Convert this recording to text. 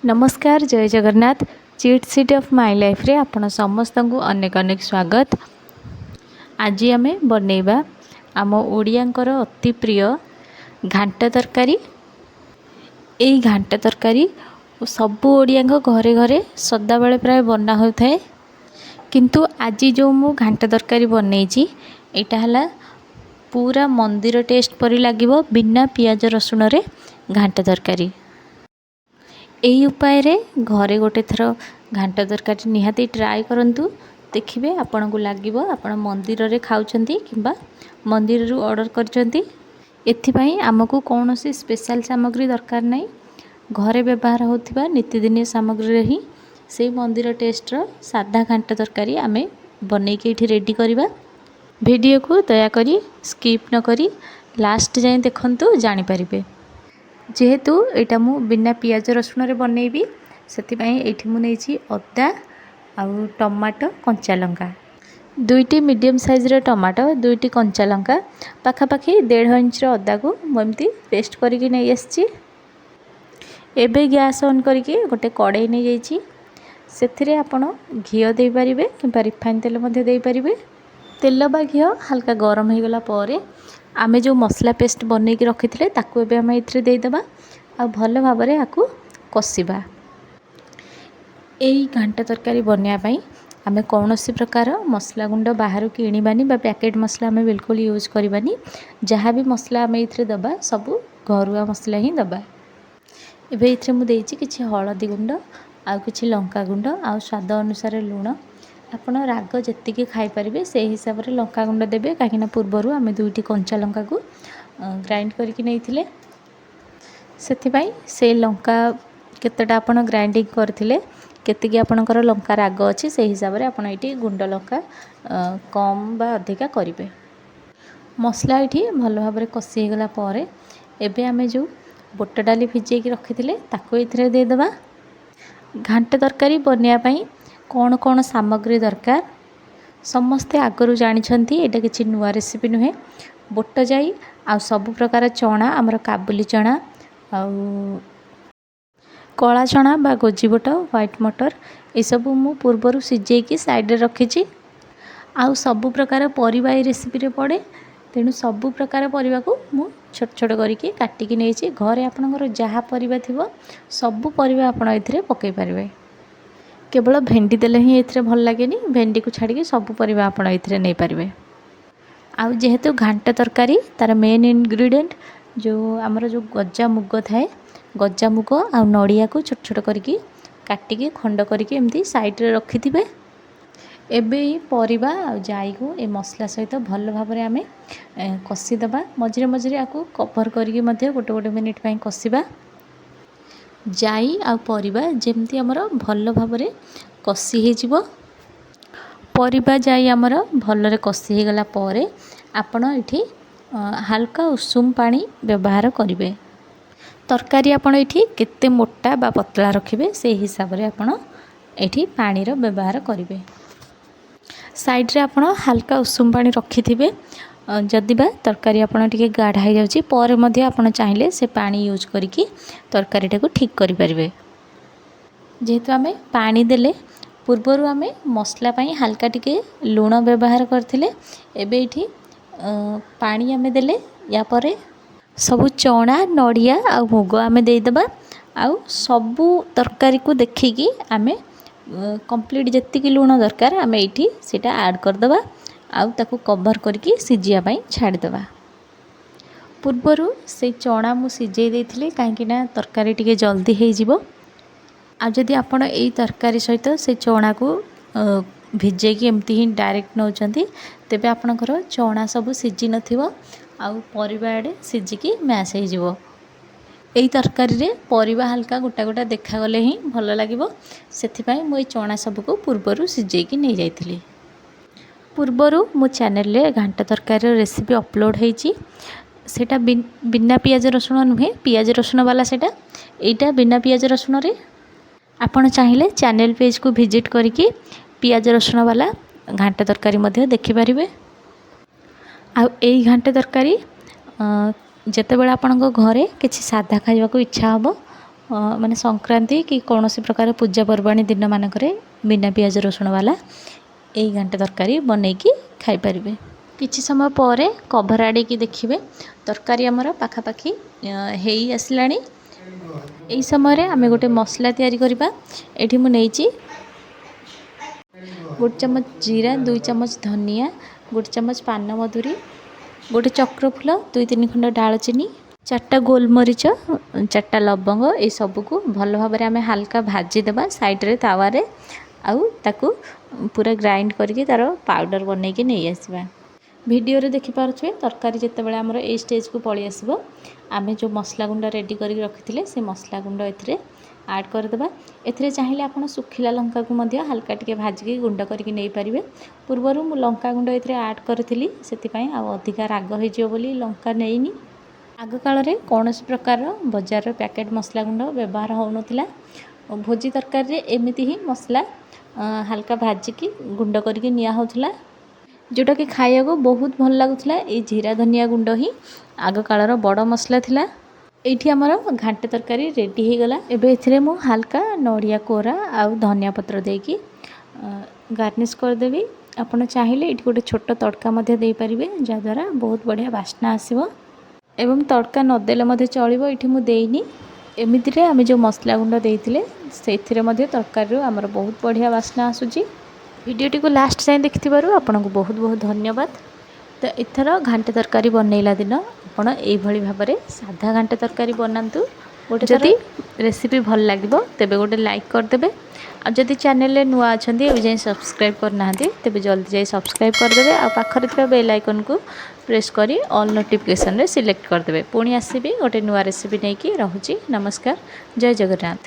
ନମସ୍କାର, ଜୟ Jagannath. Cheat sheet of my ଲାଇଫ୍ରେ ଆପଣ ସମସ୍ତଙ୍କୁ ଅନେକ ଅନେକ ସ୍ୱାଗତ। ଆଜି ଆମେ ବନେଇବା ଆମ ଓଡ଼ିଆଙ୍କର ଅତି ପ୍ରିୟ ଘାଣ୍ଟ ତରକାରୀ। ଏଇ ଘାଣ୍ଟ ତରକାରୀ ସବୁ ଓଡ଼ିଆଙ୍କ ଘରେ ଘରେ ସଦାବେଳେ ପ୍ରାୟ ବନା ହେଉଥାଏ। କିନ୍ତୁ ଆଜି ଯେଉଁ ମୁଁ ଘାଣ୍ଟ ତରକାରୀ ବନେଇଛି, ଏଇଟା ହେଲା ପୁରା ମନ୍ଦିର ଟେଷ୍ଟ ପରି ଲାଗିବ, ବିନା ପିଆଜ ରସୁଣରେ ଘାଣ୍ଟ ତରକାରୀ। ଏହି ଉପାୟରେ ଘରେ ଗୋଟେ ଥର ଘାଣ୍ଟ ତରକାରୀ ନିହାତି ଟ୍ରାଏ କରନ୍ତୁ। ଦେଖିବେ, ଆପଣଙ୍କୁ ଲାଗିବ ଆପଣ ମନ୍ଦିରରେ ଖାଉଛନ୍ତି କିମ୍ବା ମନ୍ଦିରରୁ ଅର୍ଡ଼ର କରିଛନ୍ତି। ଏଥିପାଇଁ ଆମକୁ କୌଣସି ସ୍ପେଶାଲ୍ ସାମଗ୍ରୀ ଦରକାର ନାହିଁ। ଘରେ ବ୍ୟବହାର ହେଉଥିବା ନିତିଦିନିଆ ସାମଗ୍ରୀରେ ହିଁ ସେଇ ମନ୍ଦିର ଟେଷ୍ଟର ସାଧା ଘାଣ୍ଟ ତରକାରୀ ଆମେ ବନେଇକି ଏଇଠି ରେଡ଼ି କରିବା। ଭିଡ଼ିଓକୁ ଦୟାକରି ସ୍କିପ୍ ନ କରି ଲାଷ୍ଟ ଯାଏଁ ଦେଖନ୍ତୁ, ଜାଣିପାରିବେ। ଯେହେତୁ ଏଇଟା ମୁଁ ବିନା ପିଆଜ ରସୁଣରେ ବନେଇବି, ସେଥିପାଇଁ ଏଇଠି ମୁଁ ନେଇଛି ଅଦା ଆଉ ଟମାଟୋ, କଞ୍ଚା ଲଙ୍କା। ଦୁଇଟି ମିଡ଼ିୟମ୍ ସାଇଜ୍ର ଟମାଟୋ, ଦୁଇଟି କଞ୍ଚା ଲଙ୍କା, ପାଖାପାଖି ଦେଢ଼ ଇଞ୍ଚର ଅଦାକୁ ମୁଁ ଏମିତି ପେଷ୍ଟ କରିକି ନେଇ ଆସିଛି। ଏବେ ଗ୍ୟାସ୍ ଅନ୍ କରିକି ଗୋଟେ କଡ଼େଇ ନେଇଯାଇଛି। ସେଥିରେ ଆପଣ ଘିଅ ଦେଇପାରିବେ କିମ୍ବା ରିଫାଇନ୍ ତେଲ ମଧ୍ୟ ଦେଇପାରିବେ। ତେଲ ବା ଘିଅ ହାଲକା ଗରମ ହୋଇଗଲା ପରେ ଆମେ ଯେଉଁ ମସଲା ପେଷ୍ଟ ବନେଇକି ରଖିଥିଲେ, ତାକୁ ଏବେ ଆମେ ଏଥିରେ ଦେଇଦେବା ଆଉ ଭଲ ଭାବରେ ଆକୁ କଷିବା। ଏଇ ଘାଣ୍ଟ ତରକାରୀ ବନେଇବା ପାଇଁ ଆମେ କୌଣସି ପ୍ରକାର ମସଲା ଗୁଣ୍ଡ ବାହାରୁ କିଣିବାନି ବା ପ୍ୟାକେଟ୍ ମସଲା ଆମେ ବିଲକୁଲ ୟୁଜ୍ କରିବାନି। ଯାହା ବି ମସଲା ଆମେ ଏଇଥିରେ ଦେବା, ସବୁ ଘରୁଆ ମସଲା ହିଁ ଦେବା। ଏବେ ଏଇଥିରେ ମୁଁ ଦେଇଛି କିଛି ହଳଦୀ ଗୁଣ୍ଡ ଆଉ କିଛି ଲଙ୍କା ଗୁଣ୍ଡ ଆଉ ସ୍ୱାଦ ଅନୁସାରେ ଲୁଣ। ଆପଣ ରାଗ ଯେତିକି ଖାଇପାରିବେ, ସେଇ ହିସାବରେ ଲଙ୍କା ଗୁଣ୍ଡ ଦେବେ, କାହିଁକିନା ପୂର୍ବରୁ ଆମେ ଦୁଇଟି କଞ୍ଚା ଲଙ୍କାକୁ ଗ୍ରାଇଣ୍ଡ କରିକି ନେଇଥିଲେ। ସେଥିପାଇଁ ସେଇ ଲଙ୍କା କେତେଟା ଆପଣ ଗ୍ରାଇଣ୍ଡିଙ୍ଗ କରିଥିଲେ, କେତିକି ଆପଣଙ୍କର ଲଙ୍କା ରାଗ ଅଛି, ସେଇ ହିସାବରେ ଆପଣ ଏଇଠି ଗୁଣ୍ଡ ଲଙ୍କା କମ୍ ବା ଅଧିକା କରିବେ। ମସଲା ଏଇଠି ଭଲ ଭାବରେ କଷି ହେଇଗଲା ପରେ ଏବେ ଆମେ ଯେଉଁ ବୁଟ ଡାଲି ଭିଜେଇକି ରଖିଥିଲେ, ତାକୁ ଏଥିରେ ଦେଇଦେବା। ଘାଣ୍ଟ ତରକାରୀ ବନେଇବା ପାଇଁ କ'ଣ କ'ଣ ସାମଗ୍ରୀ ଦରକାର, ସମସ୍ତେ ଆଗରୁ ଜାଣିଛନ୍ତି। ଏଇଟା କିଛି ନୂଆ ରେସିପି ନୁହେଁ। ବୁଟ ଜାଇ ଆଉ ସବୁ ପ୍ରକାର ଚଣା, ଆମର କାବୁଲି ଚଣା ଆଉ କଳା ଚଣା ବା ଗୋଜି ବୁଟ, ହ୍ୱାଇଟ୍ ମଟର, ଏସବୁ ମୁଁ ପୂର୍ବରୁ ସିଝେଇକି ସାଇଡ଼୍ରେ ରଖିଛି। ଆଉ ସବୁ ପ୍ରକାର ପରିବା ଏଇ ରେସିପିରେ ପଡ଼େ, ତେଣୁ ସବୁ ପ୍ରକାର ପରିବାକୁ ମୁଁ ଛୋଟ ଛୋଟ କରିକି କାଟିକି ନେଇଛି। ଘରେ ଆପଣଙ୍କର ଯାହା ପରିବା ଥିବ, ସବୁ ପରିବା ଆପଣ ଏଥିରେ ପକାଇ ପାରିବେ। କେବଳ ଭେଣ୍ଡି ଦେଲେ ହିଁ ଏଥିରେ ଭଲ ଲାଗେନି। ଭେଣ୍ଡିକୁ ଛାଡ଼ିକି ସବୁ ପରିବା ଆପଣ ଏଥିରେ ନେଇପାରିବେ। ଆଉ ଯେହେତୁ ଘାଣ୍ଟ ତରକାରୀ, ତା'ର ମେନ୍ ଇନଗ୍ରିଡ଼ିଏଣ୍ଟ ଯେଉଁ ଆମର ଯେଉଁ ଗଜା ମୁଗ ଥାଏ, ଗଜା ମୁଗ ଆଉ ନଡ଼ିଆକୁ ଛୋଟ ଛୋଟ କରିକି କାଟିକି ଖଣ୍ଡ କରିକି ଏମିତି ସାଇଡ଼୍ରେ ରଖିଥିବେ। ଏବେ ଏଇ ପରିବା ଆଉ ଜାଇକୁ ଏ ମସଲା ସହିତ ଭଲ ଭାବରେ ଆମେ କଷିଦେବା। ମଝିରେ ମଝିରେ ଆକୁ କଭର୍ କରିକି ମଧ୍ୟ ଗୋଟେ ଗୋଟେ ମିନିଟ୍ ପାଇଁ କଷିବା। ଜାଇ ଆଉ ପରିବା ଯେମିତି ଆମର ଭଲ ଭାବରେ କଷି ହେଇଯିବ। ପରିବା ଜାଇ ଆମର ଭଲରେ କଷି ହେଇଗଲା ପରେ ଆପଣ ଏଠି ହାଲକା ଉଷୁମ ପାଣି ବ୍ୟବହାର କରିବେ। ତରକାରୀ ଆପଣ ଏଇଠି କେତେ ମୋଟା ବା ପତଳା ରଖିବେ, ସେଇ ହିସାବରେ ଆପଣ ଏଇଠି ପାଣିର ବ୍ୟବହାର କରିବେ। ସାଇଡ଼୍ରେ ଆପଣ ହାଲକା ଉଷୁମ ପାଣି ରଖିଥିବେ। ଯଦି ବା ତରକାରୀ ଆପଣ ଟିକେ ଗାଢ଼ା ହେଇଯାଉଛି, ପରେ ମଧ୍ୟ ଆପଣ ଚାହିଁଲେ ସେ ପାଣି ୟୁଜ୍ କରିକି ତରକାରୀଟାକୁ ଠିକ୍ କରିପାରିବେ। ଯେହେତୁ ଆମେ ପାଣି ଦେଲେ, ପୂର୍ବରୁ ଆମେ ମସଲା ପାଇଁ ହାଲକା ଟିକେ ଲୁଣ ବ୍ୟବହାର କରିଥିଲେ, ଏବେ ଏଇଠି ପାଣି ଆମେ ଦେଲେ। ୟା ପରେ ସବୁ ଚଣା, ନଡ଼ିଆ ଆଉ ମୁଗ ଆମେ ଦେଇଦେବା। ଆଉ ସବୁ ତରକାରୀକୁ ଦେଖିକି ଆମେ କମ୍ପ୍ଲିଟ୍ ଯେତିକି ଲୁଣ ଦରକାର, ଆମେ ଏଇଠି ସେଇଟା ଆଡ଼୍ କରିଦେବା ଆଉ ତାକୁ କଭର୍ କରିକି ସିଝିବା ପାଇଁ ଛାଡ଼ିଦେବା। ପୂର୍ବରୁ ସେଇ ଚଣା ମୁଁ ସିଝେଇ ଦେଇଥିଲି, କାହିଁକିନା ତରକାରୀ ଟିକେ ଜଲ୍ଦି ହେଇଯିବ। ଆଉ ଯଦି ଆପଣ ଏଇ ତରକାରୀ ସହିତ ସେ ଚଣାକୁ ଭିଜେଇକି ଏମିତି ହିଁ ଡାଇରେକ୍ଟ ନେଉଛନ୍ତି, ତେବେ ଆପଣଙ୍କର ଚଣା ସବୁ ସିଝି ନଥିବ ଆଉ ପରିବା ଆଡ଼େ ସିଝିକି ମ୍ୟାସ୍ ହେଇଯିବ। ଏଇ ତରକାରୀରେ ପରିବା ହାଲକା ଗୋଟା ଗୋଟା ଦେଖାଗଲେ ହିଁ ଭଲ ଲାଗିବ। ସେଥିପାଇଁ ମୁଁ ଏଇ ଚଣା ସବୁକୁ ପୂର୍ବରୁ ସିଝେଇକି ନେଇଯାଇଥିଲି। ପୂର୍ବରୁ ମୋ ଚ୍ୟାନେଲରେ ଘାଣ୍ଟ ତରକାରୀର ରେସିପି ଅପଲୋଡ଼ ହେଇଛି। ସେଇଟା ବିନା ପିଆଜ ରସୁଣ ନୁହେଁ, ପିଆଜ ରସୁଣ ବାଲା ସେଇଟା। ଏଇଟା ବିନା ପିଆଜ ରସୁଣରେ। ଆପଣ ଚାହିଁଲେ ଚ୍ୟାନେଲ୍ ପେଜ୍କୁ ଭିଜିଟ୍ କରିକି ପିଆଜ ରସୁଣ ବାଲା ଘାଣ୍ଟ ତରକାରୀ ମଧ୍ୟ ଦେଖିପାରିବେ। ଆଉ ଏଇ ଘାଣ୍ଟ ତରକାରୀ ଯେତେବେଳେ ଆପଣଙ୍କ ଘରେ କିଛି ସାଧା ଖାଇବାକୁ ଇଚ୍ଛା ହେବ, ମାନେ ସଂକ୍ରାନ୍ତି କି କୌଣସି ପ୍ରକାର ପୂଜା ପର୍ବାଣୀ ଦିନମାନଙ୍କରେ ବିନା ପିଆଜ ରସୁଣ ବାଲା ଏଇ ଘାଣ୍ଟ ତରକାରୀ ବନେଇକି ଖାଇପାରିବେ। କିଛି ସମୟ ପରେ କଭର୍ ଆଡ଼େଇକି ଦେଖିବେ, ତରକାରୀ ଆମର ପାଖାପାଖି ହେଇ ଆସିଲାଣି। ଏହି ସମୟରେ ଆମେ ଗୋଟେ ମସଲା ତିଆରି କରିବା। ଏଠି ମୁଁ ନେଇଛି 1 ଚାମଚ ଜିରା, 2 ଚାମଚ ଧନିଆ, 1 ଚାମଚ ପାନମଧୁରୀ, ଗୋଟେ ଚକ୍ରଫୁଲ, 2-3 ଖଣ୍ଡ ଡାଳଚିନି, 4ଟା ଗୋଲମରିଚ, 4ଟା ଲବଙ୍ଗ। ଏସବୁକୁ ଭଲ ଭାବରେ ଆମେ ହାଲକା ଭାଜିଦେବା ସାଇଡ଼୍ରେ ତାୱାରେ, ଆଉ ତାକୁ ପୁରା ଗ୍ରାଇଣ୍ଡ କରିକି ତା'ର ପାଉଡ଼ର ବନେଇକି ନେଇ ଆସିବା। ଭିଡ଼ିଓରେ ଦେଖିପାରୁଥିବେ, ତରକାରୀ ଯେତେବେଳେ ଆମର ଏଇ ଷ୍ଟେଜ୍କୁ ପଳେଇ ଆସିବ, ଆମେ ଯେଉଁ ମସଲା ଗୁଣ୍ଡ ରେଡ଼ି କରିକି ରଖିଥିଲେ, ସେ ମସଲା ଗୁଣ୍ଡ ଏଥିରେ ଆଡ଼୍ କରିଦେବା। ଏଥିରେ ଚାହିଁଲେ ଆପଣ ଶୁଖିଲା ଲଙ୍କାକୁ ମଧ୍ୟ ହାଲକା ଟିକେ ଭାଜିକି ଗୁଣ୍ଡ କରିକି ନେଇପାରିବେ। ପୂର୍ବରୁ ମୁଁ ଲଙ୍କା ଗୁଣ୍ଡ ଏଥିରେ ଆଡ଼୍ କରିଥିଲି, ସେଥିପାଇଁ ଆଉ ଅଧିକା ରାଗ ହେଇଯିବ ବୋଲି ଲଙ୍କା ନେଇନି। ଆଗକାଳରେ କୌଣସି ପ୍ରକାରର ବଜାରର ପ୍ୟାକେଟ୍ ମସଲା ଗୁଣ୍ଡ ବ୍ୟବହାର ହେଉନଥିଲା। ଭୋଜି ତରକାରୀରେ ଏମିତି ହିଁ ମସଲା ହାଲକା ଭାଜିକି ଗୁଣ୍ଡ କରିକି ନିଆ ହେଉଥିଲା, ଯେଉଁଟାକି ଖାଇବାକୁ ବହୁତ ଭଲ ଲାଗୁଥିଲା। ଏଇ ଜିରା ଧନିଆ ଗୁଣ୍ଡ ହିଁ ଆଗକାଳର ବଡ଼ ମସଲା ଥିଲା। ଏଇଠି ଆମର ଘାଣ୍ଟ ତରକାରୀ ରେଡ଼ି ହେଇଗଲା। ଏବେ ଏଥିରେ ମୁଁ ହାଲକା ନଡ଼ିଆ କୋରା ଆଉ ଧନିଆ ପତ୍ର ଦେଇକି ଗାର୍ନିସ୍ କରିଦେବି। ଆପଣ ଚାହିଁଲେ ଏଇଠି ଗୋଟେ ଛୋଟ ତଡ଼କା ମଧ୍ୟ ଦେଇପାରିବେ, ଯାହାଦ୍ୱାରା ବହୁତ ବଢ଼ିଆ ବାସ୍ନା ଆସିବ, ଏବଂ ତଡ଼କା ନଦେଲେ ମଧ୍ୟ ଚଳିବ। ଏଇଠି ମୁଁ ଦେଇନି। ଏମିତିରେ ଆମେ ଯେଉଁ ମସଲା ଗୁଣ୍ଡ ଦେଇଥିଲେ, ସେଇଥିରେ ମଧ୍ୟ ତରକାରୀରୁ ଆମର ବହୁତ ବଢ଼ିଆ ବାସ୍ନା ଆସୁଛି। ଭିଡ଼ିଓଟିକୁ ଲାଷ୍ଟ ଯାଏଁ ଦେଖିଥିବାରୁ ଆପଣଙ୍କୁ ବହୁତ ବହୁତ ଧନ୍ୟବାଦ। ତ ଏଥର ଘାଣ୍ଟ ତରକାରୀ ବନେଇଲା ଦିନ ଆପଣ ଏଇଭଳି ଭାବରେ ସାଧା ଘାଣ୍ଟ ତରକାରୀ ବନାନ୍ତୁ। ଗୋଟେ ଯଦି ରେସିପି ଭଲ ଲାଗିବ, ତେବେ ଗୋଟେ ଲାଇକ୍ କରିଦେବେ। ଆଉ ଯଦି ଚ୍ୟାନେଲରେ ନୂଆ ଅଛନ୍ତି, ଏବେ ଯାଏଁ ସବସ୍କ୍ରାଇବ୍ କରିନାହାନ୍ତି, ତେବେ ଜଲ୍ଦି ଯାଇ ସବସ୍କ୍ରାଇବ୍ କରିଦେବେ ଆଉ ପାଖରେ ଥିବା ବେଲ୍ ଆଇକନ୍କୁ ପ୍ରେସ୍ କରି ଅଲ୍ ନୋଟିଫିକେସନ୍ରେ ସିଲେକ୍ଟ କରିଦେବେ। ପୁଣି ଆସିବି ଗୋଟେ ନୂଆ ରେସିପି ନେଇକି। ରହୁଛି, ନମସ୍କାର, ଜୟ ଜଗନ୍ନାଥ।